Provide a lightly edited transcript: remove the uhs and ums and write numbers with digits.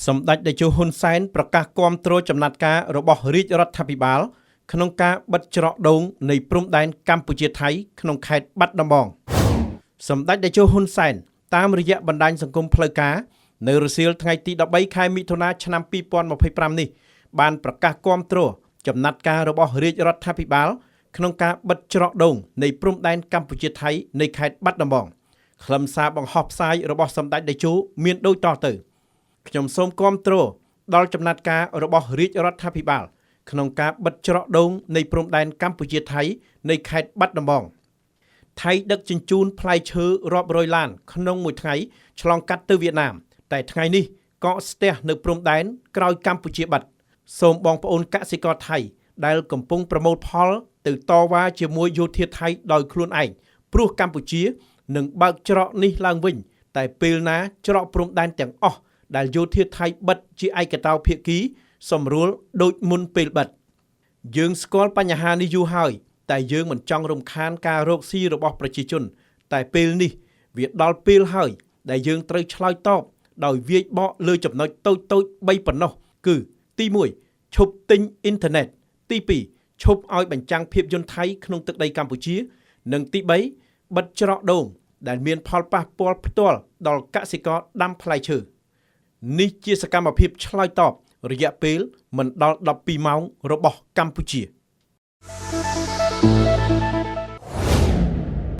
សម្ដេចតេជោហ៊ុនសែនប្រកាសគាំទ្រចំណាត់ការរបស់រាជរដ្ឋាភិបាល ក្នុងការបិទច្រកដូងនៃព្រំដែនកម្ពុជាថៃក្នុងខេត្តបាត់ដំបងសម្ដេចតេជោហ៊ុនសែនតាមរយៈបណ្ដាញសង្គមផ្លូវការនៅរសៀលថ្ងៃទី13ខែមិថុនាឆ្នាំ2025នេះបានប្រកាសគាំទ្រចំណាត់ការរបស់រាជរដ្ឋាភិបាល ក្នុងការបិទច្រកដូងនៃព្រំដែនកម្ពុជាថៃនៃខេត្តបាត់ដំបងខ្លឹមសារបង្ហោះផ្សាយរបស់សម្ដេចតេជោមានដូចតទៅ ខ្ញុំសូមគាំទ្រដល់ចំណាត់ការរបស់រាជរដ្ឋាភិបាល ក្នុងការបិទច្រកដូងនៃព្រំដែនកម្ពុជាថៃនៃខេត្តបាត់ដំបងថៃដឹកជញ្ជូនផ្លែឈើរាប់រយឡានក្នុងមួយថ្ងៃឆ្លងកាត់ទៅវៀតណាម តែថ្ងៃនេះកកស្ទះនៅព្រំដែនក្រោយកម្ពុជាបាត់សូមបងប្អូនកសិករថៃដែលកំពុងប្រមូលផលទៅតវ៉ាជាមួយយោធាថៃដោយខ្លួនឯងព្រោះកម្ពុជានឹងបើកច្រកនេះឡើងវិញ តែពេលណាច្រកព្រំដែនទាំងអស់ដែលយោធាថៃបិទជាឯកតោភាគីសម្រួលដូចមុនពេលបិទយើងស្គាល់បញ្ហានេះយូរហើយ តែយើងមិនចង់រំខានការរកស៊ីរបស់ប្រជាជន តែពេលនេះវាដល់ពេលហើយ ដែលយើងត្រូវឆ្លើយតបដោយវាយបកលើចំណុចតូចៗ3ប៉ុណ្ណោះគឺទី1ឈប់ទិញអ៊ីនធឺណិតទី2ឈប់ឲ្យបញ្ចាំងភាពយន្តថៃក្នុងទឹកដីកម្ពុជា និងទី3បិទច្រកដូង ដែលមានផលប៉ះពាល់ផ្ទាល់ដល់កសិករដាំផ្លែឈើនេះជាសកម្មភាពឆ្លើយតបរយៈពេលមិនដល់12ម៉ោងរបស់កម្ពុជា។